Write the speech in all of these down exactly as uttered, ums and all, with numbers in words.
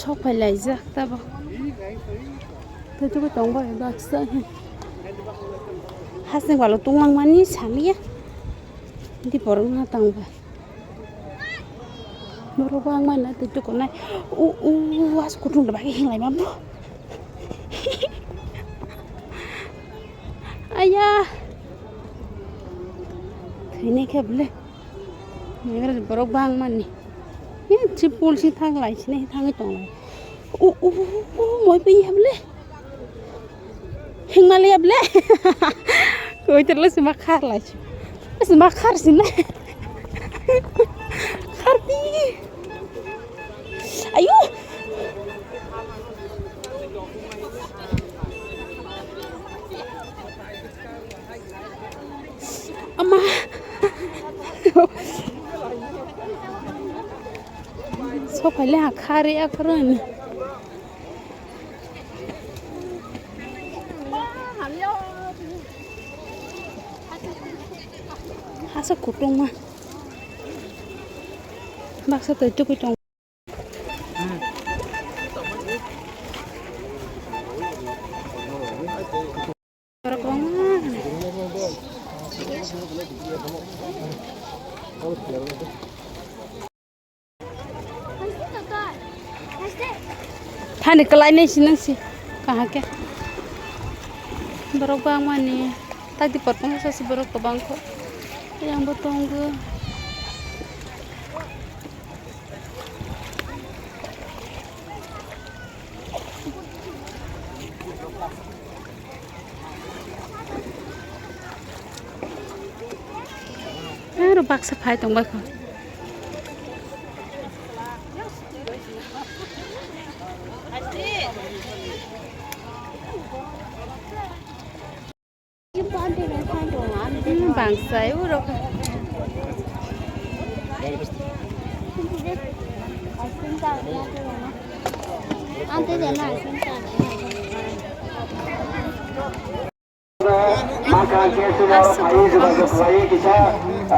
Sok phai laijak tabok. Tei tugui tong bai baksa. Hasing balo tunglang mani saliya. Di borok na tang bai. Borok bang mana tei tukunai. U, u, as kutung da bagi hinglai mambo. Aya. Thwini khe bwle. Naigra borok bang mani. He, si pul si thang lai, sini thangwi tong lai. U, u, u, moi pi ya bwle. Hingmali ya bwle. Koi terlo sima khar lai. Sima khar sini. Khar pi. Ayo. Ama. Sok phai le ha khari akhoroni. Hasa kutung ma. Baksa toi tukui tong. Thani kwlai nai si nang si kaham khe. Borok bangmani tadi por pang sa si borok kwbang kho. Yang bo tongo. Aro baksa phai tong bai kho. Hmm, bangsai urok. Maka khe sino phai jogajog khlai kisa,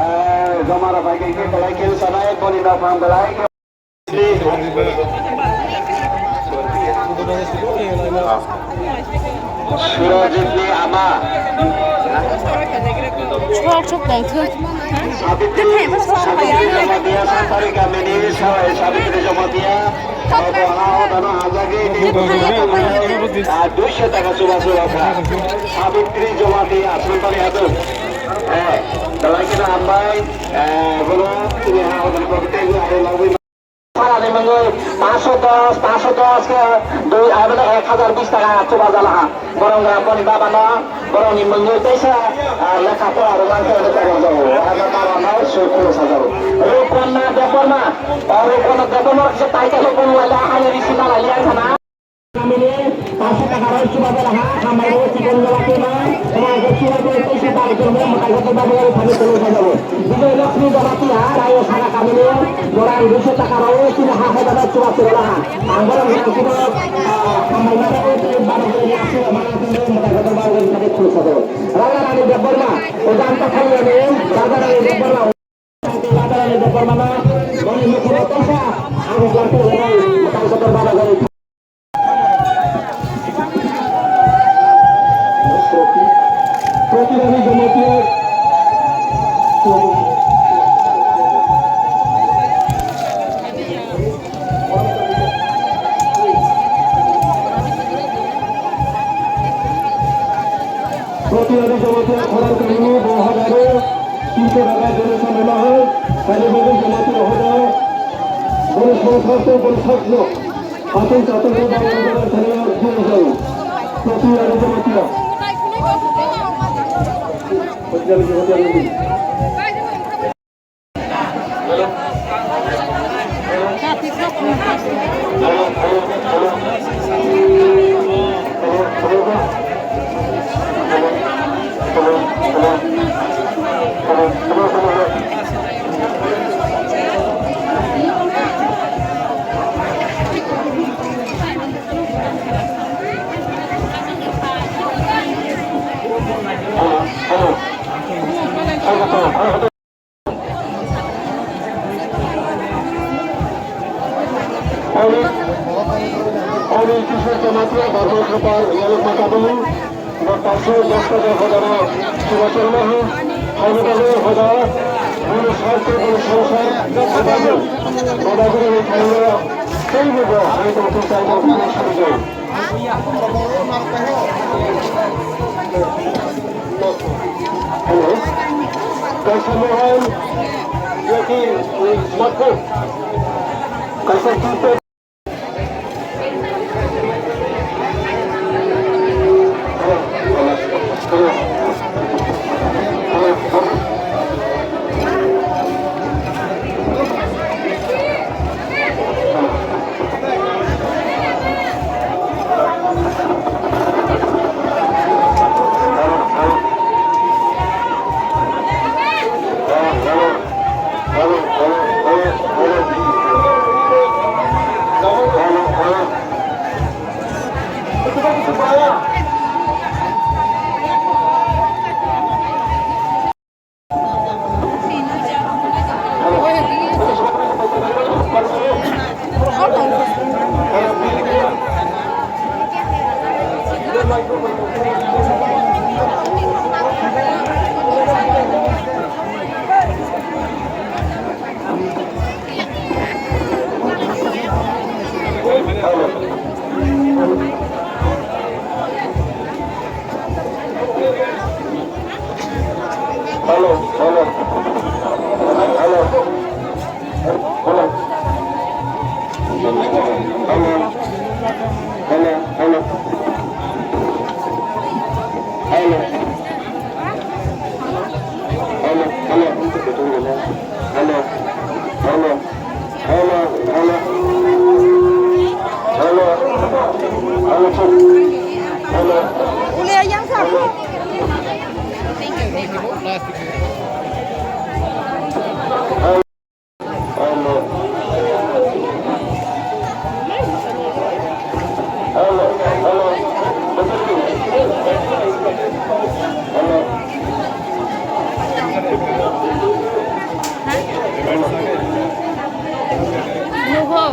eh, joma rok bai khe belai khe sanai boni nok phang belai khe. Surajitni ama. Sok sok tong thung. Sabitri Jamatia, Santari kamini Sa-, Sabitri Jamatia. Abo ha hodano hajagwi ni. Ah, duiso taka chuba chuba kha. Sabitri Jamatia, Santari hadu. Eh, belai kheno hambai. Eh, bono chini ha hodano bagwi tei aro lagwi. Parani mungwi paanso dos, paanso dos khe dui, ah, mane ek hazar bish taka chuba jala ha. Borok gram boni baba no, borok ni mungwi teisa, ah, lekha pora rwna khe tabok jago. Abo baba no sui khulu sajago. Ruponna Debbarma, o Ruponna Debbarma kisa taita khe kono laila, ani risi na laila sana. Kamini paanso taka rok chuba jala ha, hambai rok chikon jala twi ma, toma khe chuba jala teisa tarik khe mwtai khe baba no thani kono sajago. Bijoy Lakshmi Jamatia, Rayo Sara kamini, borang duiso taka rok chini ha hai baba chuba chuba ha. Ang borok ni chuba, ah, hambai ma rok tei baba no ni asu ma rok tei mwtai khe baba no thani kono sajago. Raja Rani Debbarma, o janta thani ani, Raja Rani Debbarma. Protiyadi Jamatia khorang kami bo hagaro, tinso daga donation rwna hai, kani bagwi Jamatia hoda, bono songthar tei bono sakno, atong chatong no bagwi rwna thani ang phone jai. Protiyadi Jamatia. Protiyadi Jamatia. Kisa chamatia barbar khapar yalok mata bulu, ba pasu dosta de hodano suba chorma ha, haino bagwi hoda, bulu sarto bulu sangsar, hoda bulu, hoda bulu ni thaino, tei bo bo hai tong tong chai tong tong sari jai. Hello. Kaisa mobile, yaki smartphone. Kaisa keypad. Hello, hello. Hello. Hello. Hello, hello. Hello. Hello, hello. Hello, hello. Hello, hello. Hello, hello, check. Hello. Hello. Hello. Hello, hello. Hello. Nuho.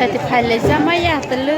Tati phaile jama ya telu.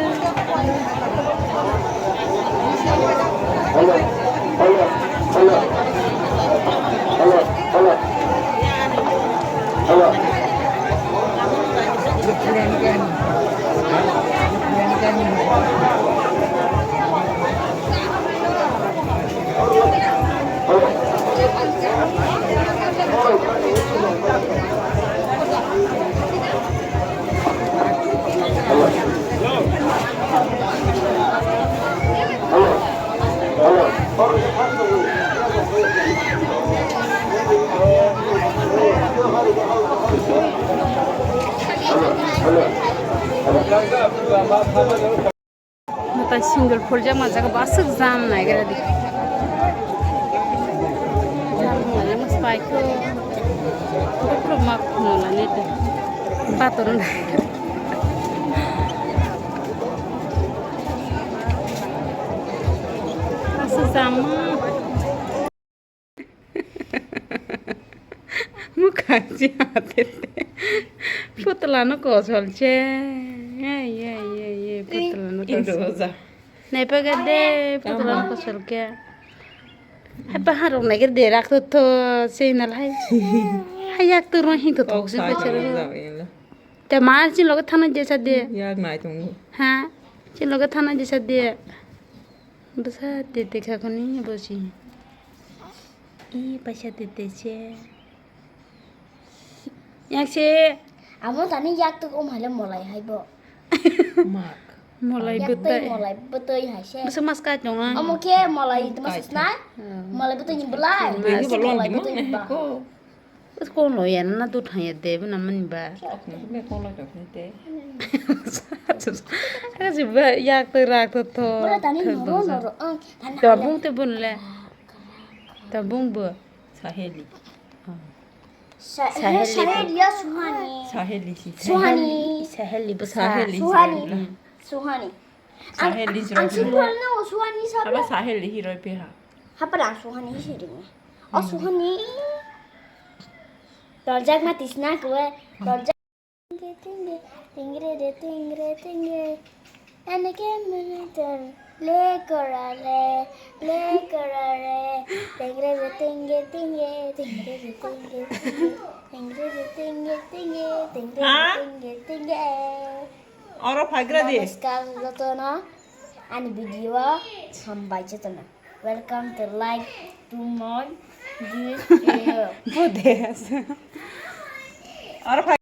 Natai single phurjakma jaga bo aswk jam naigra di. Jam wngmani mwsai khe borok rok ma khunulani di. Bator nai. Aswk jam. Mukhang si hatete. Putla no kosol che. Ei, ei, ei, ei, putla no kosol. Nepa gede, putla no kosol ke. Hai bahan rok nai gede rak to to, sei nal hai. Hai yak to rong hing to thok si bachar. Te ma chin loge thana jesa de. Yak nai tongo. Ha? Chin loge thana jesa de. Bwsa tete kha khani bosi. I paisa tete se. Yak se. Amo tani yak tuk um haile molai hai bo. Mak. Molai Yak tei bwtai. Molai bwtwi hai se. Bwswk mas kai tongo. Amo khe molai tma Kai sisna. Hmm. Molai bwtwi ni bwlai. Bwtwi ni bwlai Molai bwtwi ni bwlai. Ko. Bwswk kono ya na tu thang ya de bwna mani ba. Chok ni me kono chok ni te. Kasi ba yak twi rak to to. Bwla tani thang noro tong sa. Noro ang. Tani Tabung te bun le. Tabung bo. Saheli. Sa- Saheli. Saheli ya Suhani. Saheli si. Suhani. Saheli bwsa. Saheli Suhani. si. Suhani. Saheli Ang si roi sing pha. Phalno Suhani sabla. Aba Saheli hi roi pha. Hapala Suhani si ring. O Suhani. Torjak ma tisna kwe. Torjak. Tingre tingre, tingre de tingre tingre. Anake manatar le korale, le korale. Tingre de tingre tingre, tingre de tingre tingre. Tingre de tingre tingre, tingre de Ha? Tingre tingre. Oro phagra de. Namaskar jotono ani video hambai jotono. Welcome to like to my this video. Bodes. Oro